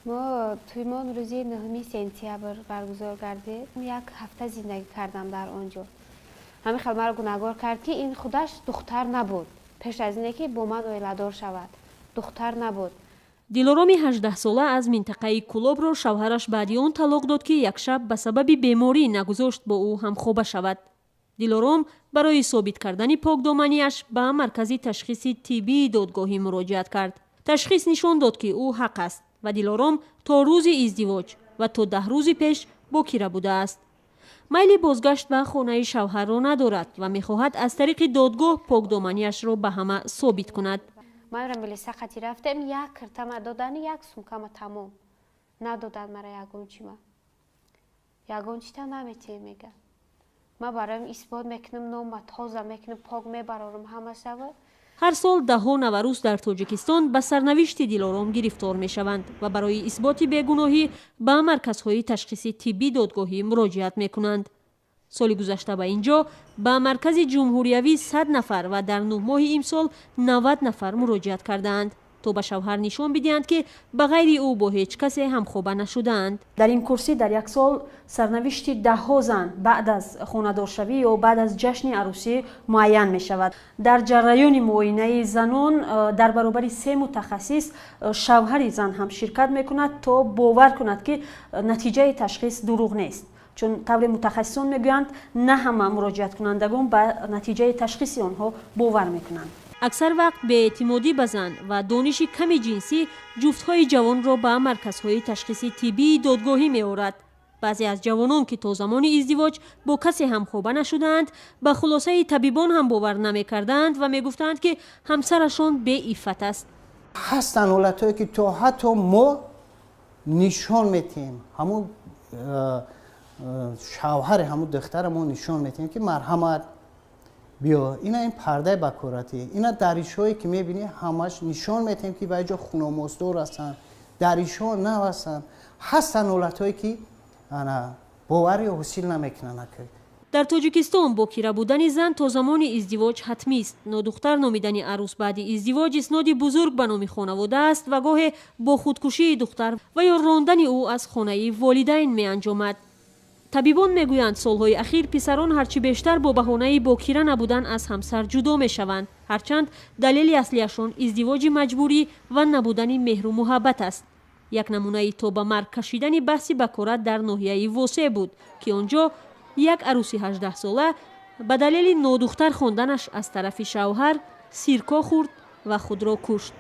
Мо туймон рӯзи 9 сентябр баргузор гардид. Як ҳафта зиндагӣ кардам дар он ҷо. Ҳамин хел маро гунаҳгор кард, ки ин худаш духтар набуд. Пеш аз ине ки бо ман оиладор шавад, духтар набуд. Дилороми 18сола аз минтақаи Кӯлобро шавҳараш баъди он талоқ дод, ки як шаб ба сабаби беморӣ нагузошт бо ӯ ҳамхоба шавад. Дилором барои собит кардани покдоманиаш ба маркази ташхиси тиббии додгоҳӣ муроҷиат кард. Ташхис нишон дод, ки ӯ ҳақ аст ва Дилором то рӯзи издивоҷ ва то 10 рӯзи пеш бокира будааст. Майли бозгашт ба хонаи шавҳарро надорад ва мехоҳад аз тариқи додгоҳ покдоманиашро ба ҳама собит кунад. Манро милиса қатӣ рафтем, як киртама додани, як сумкама, тамом. Надоданд мара ягон чима. Ягон чита наметиҳем, мега. Ман бароям исбот мекунам, нома тоза мекунам, пок мебарорам ҳамашава. Ҳар сол даҳҳо наварӯс дар Тоҷикистон ба сарнавишти Дилором гирифтор мешаванд ва барои исботи бегуноҳӣ ба марказҳои ташхиси тиббӣ додгоҳӣ муроҷиат мекунанд. Соли гузашта ба ин ҷо ба маркази ҷумҳуриявӣ 100 нафар ва дар 9 моҳи имсол 90 нафар муроҷиат кардаанд, то ба шавҳар нишон бидиҳанд, ки ба ғайри ӯ бо ҳеҷ касе ҳамхоба нашудаанд. Дар ин курсӣ дар як сол сарнавишти даҳҳо зан баъд аз хонадоршавӣ ё баъд аз ҷашни арӯсӣ муайян мешавад. Дар ҷараёни муоинаи занон дар баробари се мутахассис шавҳари зан ҳам ширкат мекунад, то бовар кунад, ки натиҷаи ташхис дурӯғ нест. Чун тавре мутахассисон мегӯянд, на ҳама муроҷиаткунандагон ба натиҷаи ташхиси онҳо бовар мекунанд. Аксар вақт беэътимодӣ ба зан ва дониши ками ҷинсӣ ҷуфтҳои ҷавонро ба марказҳои ташхиси тиббии додгоҳӣ меорад. Баъзе аз ҷавонон, ки то замони издивоҷ бо касе ҳамхоба нашудаанд, ба хулосаи табибон ҳам бовар намекарданд ва мегуфтанд, ки ҳамсарашон беиффат аст. Ҳастанд ҳолатҳое, ки то ҳатто мо нишон метиҳем, ҳамун шавҳари ҳамун духтара мо нишон метиҳем, ки марҳамат, биё, ина ин пардаи бакоратӣ, ина даришҳое ки мебинӣ, ҳамаш нишон метиҳем, ки ба ҷо хуномоздор ҳастанд, даришҳо нав ҳастанд. Ҳастанд ҳолатҳое, ки ана боварӣ ҳосил намекунанд. Дар Тоҷикистон бокира будани зан то замони издивоҷ ҳатмист. Нодухтар номидани арӯс баъди издивоҷ исноди бузург ба номи хонавода аст ва гоҳе бо худкушии духтар ва ё рондани ӯ аз хонаи волидайн меанҷомад. Табибон мегӯянд, солҳои ахир писарон ҳарчи бештар бо баҳонаи бокира набудан аз ҳамсар ҷудо мешаванд, ҳарчанд далели аслиашон издивоҷи маҷбурӣ ва набудани меҳру муҳаббат аст. Як намунаи то ба марг кашидани баҳси бакорат дар ноҳияи Восе буд, ки он ҷо як арӯси 18сола ба далели нодухтар хонданаш аз тарафи шавҳар сирко хӯрд ва худро кушт.